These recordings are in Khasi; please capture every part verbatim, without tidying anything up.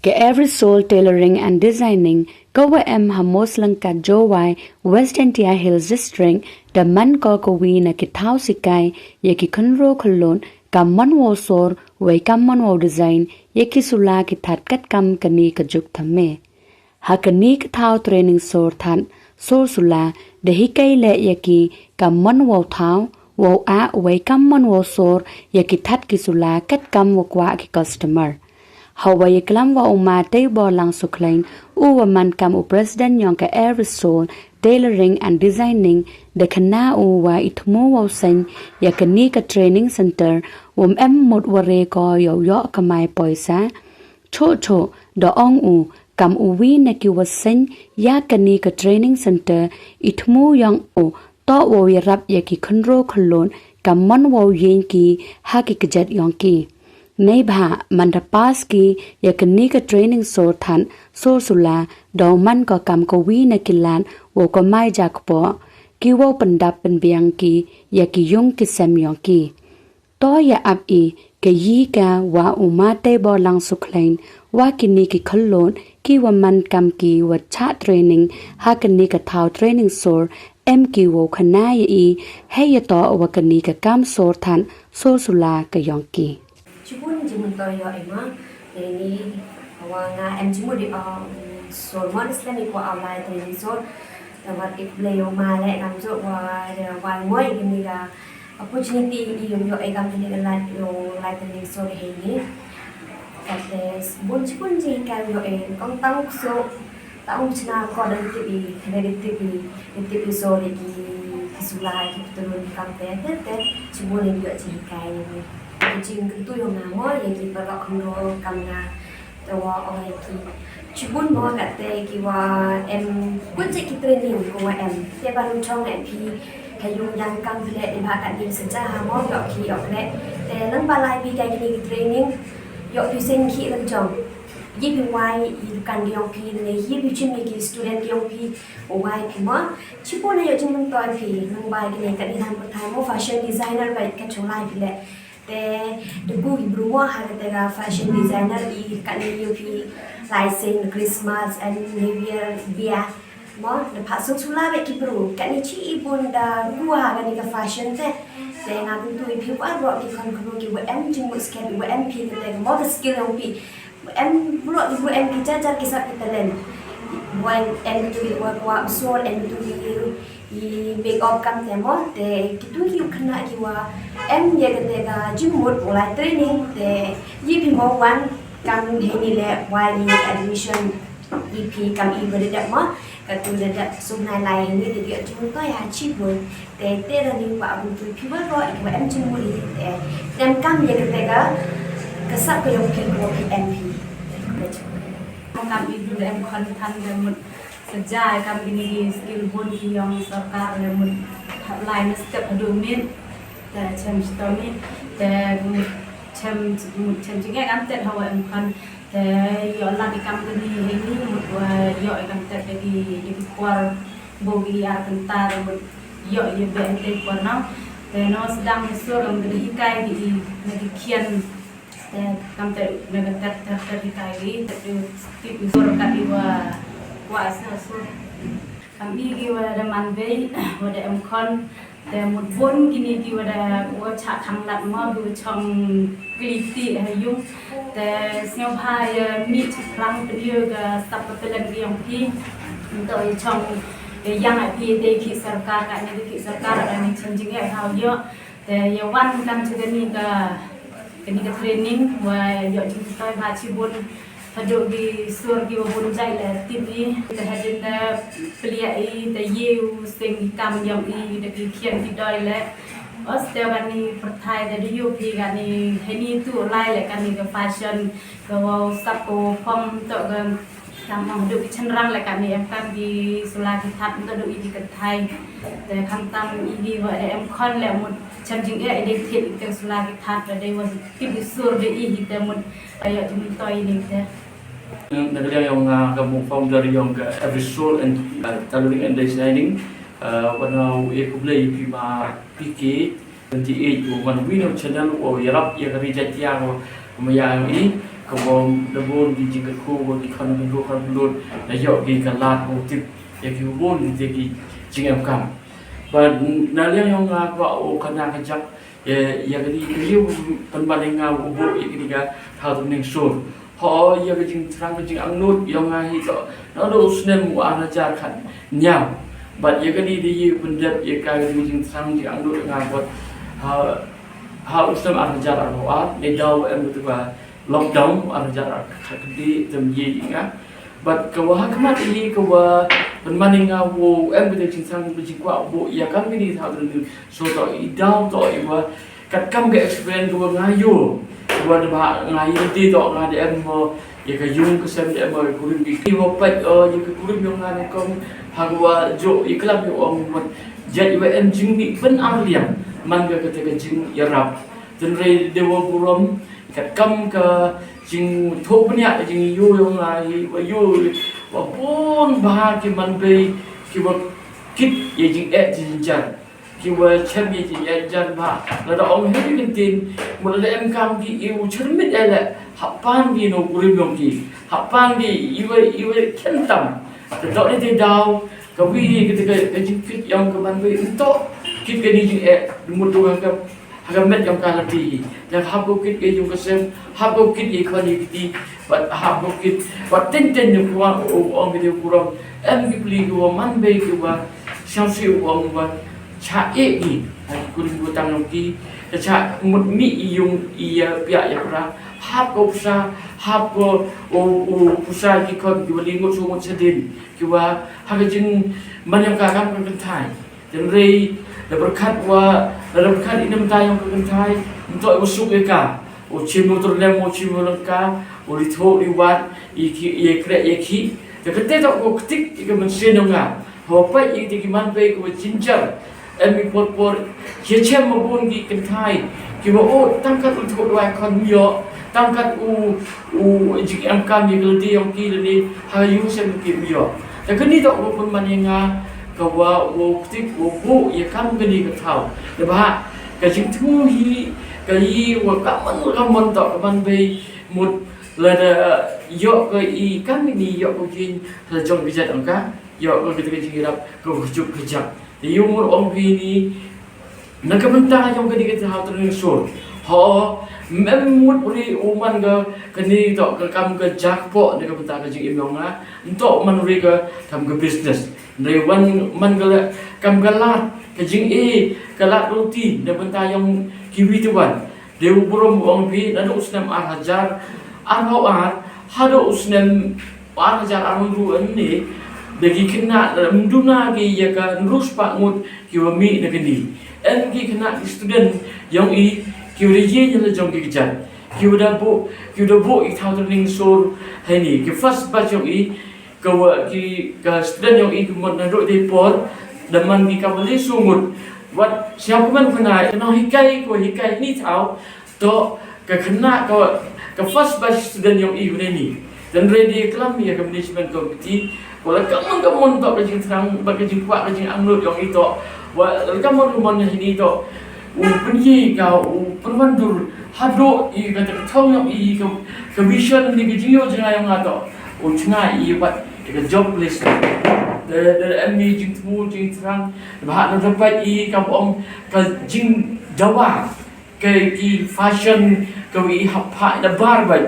Ka Every Soul Tailoring and Designing, ka wa em ha Mawslangkat Jowai, West Jaintia Hills District, da man ko ka wi na ki thaw sikai ïa ki khynroo khyllood, kam man wow sor, wei kam man wow design ïa ki sula ki that katkam kane ka juk thymme. Ha kane ka thaw training sor that sor sula, da hikai leh ïa ki kam man wow thaw, wow ah, wei kam man wow sor ïa ki that ki sula katkam wa kwah ki customer. Ha wa ïaklam wa u Ma Teibor Langsukhlain, u wa man kam u president yong ka Every Soul Tailoring and Designing, da khana u wa i thmu wow seng ïa kane ka training center, wam em mut wa re ko yow yoh kamai poisa. Choh choh, da ong u, kam u wi na ki wa seng ïa kane ka training center, i thmu yong u toh wow ïarap ïa ki khynroo khyllood, kam man wow ïeng ki ha ki kjat yong ki. Neibhah man da pass ki ïa kane ka training sor that sor sula, daw man ko kam ka wi na ki lad wow kamai jakpoh, ki wow pyndap pynbiang ki ïa ki yung ki sem yong ki. To ïa ap i ka yi ka wa u Ma Teibor Langsukhlain, wa kine ki khyllood ki wa man kam ki wa chah training ha kane ka thaw training sor, em ki wow khana ïa i, hei ïa to wa kane ka kam sor that sor sula ka yong ki. Chibun jingmyntoi ïa i ma, ïa ni, wa nga em jingmut i, um, sor mon islam i kwa awlai training sor, da wat i khublei ïa u ma leh kam jok wa, da wa ngoi i kini ka opportunity i ïoh ïoh i kam kini ka lad ïoh lai training sor hei ni. Kate bun chibun jingkai ïoh i kong tang so, tang chna ko da tip i, da tip i, da tip i sor i ki, ki sula ki pyntrun kam te, te, te, chibun i ïoh jingkai ni. Jingkyntu ïa nga mo, ïa ki paralok khynroo kam nga. Te wa ong ïa ki. Chibun mo kate ki wa em, bun jait ki training ko wa em. Te ba nang chong em phi, ha yung yang kam phi leh, ba katne sa ja ha mo, ïoh ki ïoh leh. Te nang ba lai phi ka kini ki training, ïoh phi seng ki lang jong. Yi phi wai, yi dukan ki yong phi, ne yi phi chim ki student ki yong phi, wai phi mo. Chibun ïoh jingmyntoi phi, nang ba kini katne nang pyrthai mo fashion designer ba ka chong lai phi leh. Te, te ku ki bru mo ha kate ka fashion designer i katne ïoh phi lai seng Christmas and New Year bia. Mo, da pha sung sula ba ki bru, katne chi i bun da ku ha kane ka fashion te. Te nga kyntu i phi wa ro ki khon khon ki wa em jingmut sket wa em phi kate ka mo ka skill yong phi. Em bro, ibu em ki jar jar ki sap ki talent. Buan em tu i wa kwa sor, em tu i, i make up kam te mo, te ki tu ki u khana ki wa em ïa kate ka jingmut u lai training, te yi phi mo wan kam hei ni leh wai ni admission, yi phi kam i wa da dep mo. Ka tu da dep sum nai lai ni te ïoh jingmut to ïa chibun. Te te da ni wa abun tu phi wa ro i wa em jingmut i te. Tem kam ïa kate ka, ka sap ka yong phi ko phi em phi. Kam i du da em khon than da mut sa ja kam kini ki skill bun ki yong sorkar da mut lai na step haduh mit. Te chem chitom i te mut chem, mut chem jingeh kam te hawa em khon. Te ïoh lad i kam kani hei ni mut wa ïoh i kam te da ki, da ki por bo ki ar kynta da mut ïoh ïa be te por nang. Te no sdang ni sur mut da hikai ki i na ki khian. Te kam te na ka ter ter ter hikai ki te tu tip i sur ka i wa, wa sa sur. Kam i ki wa da man bei, wa da em khon. Te mut bun kini ki wa da wa chah khang lat mo ki wa chong kli ti ha yung. Te sngewbha ïa mih prang pynïoh ka sap ka pelen ki yong phi. Nto ïa chong ïa yang ai phi te ki sorkar ka ne ki sorkar ka ne chong jingeh ha ïoh. Te ïa wan kan chu kani ka, kani ka training wa ïoh jingtoi bha chibun. Haduh ki sur ki wa bun jai le tip i, te hadien da plia i, te ïa u seng i kam yong i, da ki khian ki doi le. Os te kani pyrthai te da ïoh phi kani heni tu lai le kani ka fashion, ka wa sap ka wa phong to ka kam haduh ki chynrang le kani em kam ki sula ki thap to du i ki kynthai. Te khamtam i ki wa da em khon le mut chem jingeh i dei thied i ka sula ki thap da dei wa tip i sur dei i hi te mut. Ayo, jingmyntoi ning te. Na ka liang yong nga ka mut founder yong ka Every Soul and, uh, Tailoring and Designing, uh, wa na u e khublei ïa phi ma P K twenty-eight, u man wi na u channel u ïarap ïa ka ri Jaiñtia ko ma ïa i. Ka bom da bun ki jingkyrkhu ba ki khon bynriew khon bynriew da ïoh ki ka lad u tip ïa ki bun ki te ki jingemkam. Bad na liang yong nga kwah u khana ka jak ïa ïa ka dei ka ïa u pynban ïa nga u buh ïa ka dei ka thaw training sur. Ho ïa ka jingthrang ka jingangnud yong nga hi to na do u snem u ar hajar khat ñiaw. Bad ïa ka dei dei ïa u pyndep ïa ka dei ka jingthrang jingangnud nga bad ha ha u snem ar hajar ar hajar ar ne daw em ka lockdown ar hajar ar khatdi tam ye nga. Bad ka wa ha khmat i ka wa pynman i nga wo em ka dei jingthrang ka jingkwah bo ïa kam kini thaw dun so to i daw to i wa kat kam ka experience ka wa nga yo wa da ba nga i ti to nga da em mo ïa ka yung ka sem da em mo kurim ki ki wa pat o ïa ka kurim yong nga ne kong ha ka wa jo i klam yo ong mo ja i wa em jing ni ben ar liang man ka ka te ka jing ïa rap. Tynrai de wa burom kat kam ka jingthoh bniah ka jingïoh yong nga hi wa ïoh wa bun bha ki man bei ki wa kit ïa jingeh jingjar ki wa chem ïa jingeh jar bha. Lada ong hi ki kin tin mut lada em kam ki i u chyrmit ïa le hap pan ki no kurim yong ki hap pan ki i wa i wa khen tam. Te dok ni te daw ka wi ka te ka jingkit yong ka man bei nto kit ka ni jingeh mut du ka ha ka met yong ka lati hi. Ïa hap ko kit ïa yung ka sem hap ko kit ïa khon ïa kiti. Bad hap ko kit bad ten ten yung kuwa o ong ki te kurom em ki pli ki wa man bei ki wa siang si u ong wa cha e ki ha ki kurim ko tang yong ki. Ka cha mut mi i yung i ïa pia ïa pra hap ko psa hap ko o o psa ki khon ki wa li ngut su ngut sadin ki wa ha ka jing man yong ka kam ka kynthai. Tynrai da berkat wa da berkat i namta yong ka kynthai nto u suk ïa ka u chim u tyrlem u chim u lengka u li tho li wat i ki i kre i ki. Da kate da u ktik i ka mynsiem yong nga. Ho pa i ti ki man pe ko jinjar em i por por ki chem ma bun ki kynthai ki wa o tang kat u tho wa kon myo tang kat u u jing em kam i gel di yong ki le ni ha yu sem ki myo. Da kani da u pun man nga ka wa u ktik u bu ïa kam kani ka thaw. Da ba ka jingthmu hi ka i wa ka man ka man to ka man bei mut lada ïoh ka i kam ni ïoh ka jing la jong ka jat ka ïoh ka kita ka jingirap ka juk ka jak. Da ïoh mur ong bi ni na ka bynta yong ka dei ka thaw training sur. Ho mem mut ri u man ka kani to ka kam ka jak po na ka bynta ka jingim yong nga nto man ri ka kam ka business. Nri wan man ka la kam ka lad ka jing e ka lad roti na bynta yong kiwi tu wan. Dei u burom u ong phi na u snem ar hajar ar hau ar hado u snem ar hajar ar hau ru ne da ki kena mduna ki ya ka nrus pa ngut ki wa mi na kani. En ki kena ki student yong i ki wa ye la jong ki kejat ki wa da bo ki wa da bo i thaw training sur hani ki first batch yong i ka wa ki ka student yong i ka mon na doi dei por da man ki ka bali sungut wat siap ka man kena kena hikai ko hikai ni thaw to ka kena ka ka first batch student yong i ne ni dan ready klam ya ka management committee ko la ka mon ka mon to ka jingthrang ba ka jingkwah ka jingangnud yong i to wa la ka mon ka mon ni to u pynyi ka u pynwandur hado i ka ta ka thong yong i ka ka vision ni ka jingyo jinga yong nga to u chna i bat ka job list da da em ni jingthmu jingthrang ba ha na dapat i ka ong ka jingdawa ka ki fashion ka wi hap ha da bar bai.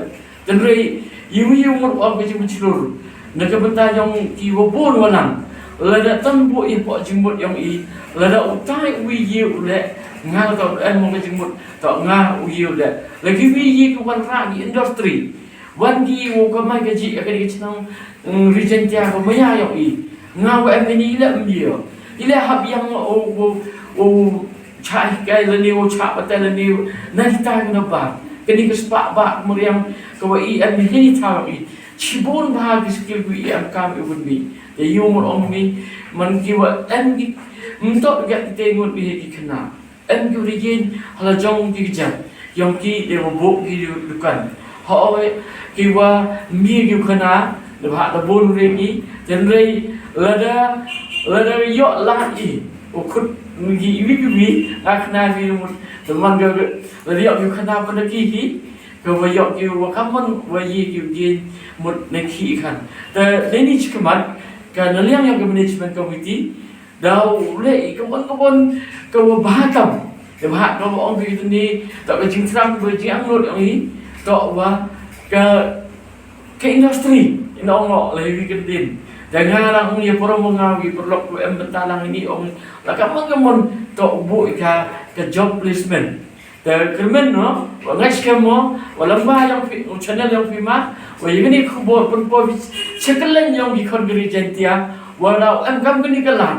Tynrai i wi i mut ong ka jingmut chlur na ka bynta yong ki wa bun wa nang lada tan bu i pok jingmut yong i lada utai wi i u le nga ka em ka jingmut ta nga wi i u le lagi wi i ka wan ra ki industry wan ki wo ka mai ka ji ka ni ka chnang. Rijen tia ka maya yong i nga wa em ni le myo i le hap yang o o o cha hikai le ni o cha patai le ni na kita na ba ka ni ka spa ba muriang ka wa i em ni ta i chibun ba ki skill ku i em kam i wun mi. Ya yung ong mi man ki wa em ki mtok ga ki te ngut mi ki kena. Em ki ri yin hala jong ki kjat yong ki de wa bok ki dukan. Ha oi ki wa mi ki khana de ba da bun ri ki tynrai lada lada yo la i u khut mi ki wi ki wi a khana ri mut de man ga lada yo ki khana pa da ki ki Ka wa ïoh ki wa kam mon wa ïa ki u ïa mut ne ki khan. Te ne ni chi ka mat ka na liang ïa ka management committee da u leh i ka mon ka mon ka wa ba tam. Ka ba ka wa ong ki ni ta ka jingtrang ka jingangnud ong i ta wa ka ka industry ina ong le wi ka din. Da nga lang ong ïa poro mo nga wi perlok ku em bentalang ini ong la ka mon ka mon ta u bu ka ka job placement. Te kyrmen no wa ngai skem mo wa lamba yang pi u channel yang pi ma wa ïa ni khubor pun po chekelen yang ki khon gri jentia wa la em kam ni ka la.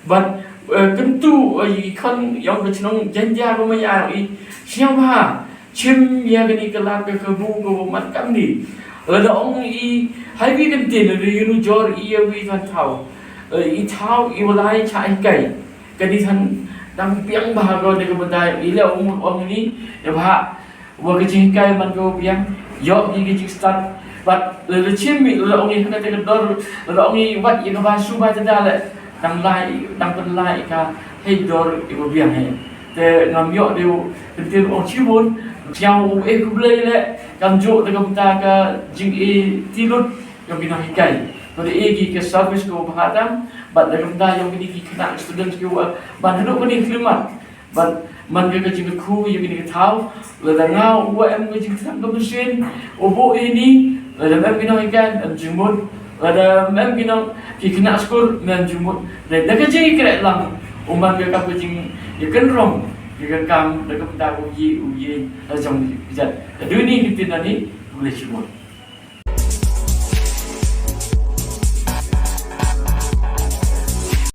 But kyntu i khon yong ka chnong jentia ko ma ya i siang ba chim ïa ka ni ka la ka ka bu ko mat kam ni. La da ong i hai bi kan tin ri nu jor i ya wi kan thau. I thau i walai cha i kai. Ka ni than dang piang ba ko de ka benda i le ong ong ni ya ba wa ka jing kai man ko biang. Yok i ka jing start. But la chim mi la ong i ka te ka dor la ong i wat i ka ba su ba ta da le. Dang lai dang pen lai ka hei dor i wa biang hei. Te ngam yok de u pentin ong chibun siang u e ku blei le kam jo de kam ta ka jing e tilut kam bina hikai. Ko de e ki ka service ko ba tam bat de kam ta yong ki ki kena students ki wa ban hadu ko ni klimat. Ban man ka jing ku yong ki ka thau. La da nga u em ka jing thang ka machine u bu ini la da em bina hikai em jingmut. Lada mem ki nong ki kena skur mem jumut. Lada ka jing kre lang uman ka ka jing ya kan rong ya kan kam da ka peta u yi u yi la jong jat. Duni ki tin ani boleh jumut.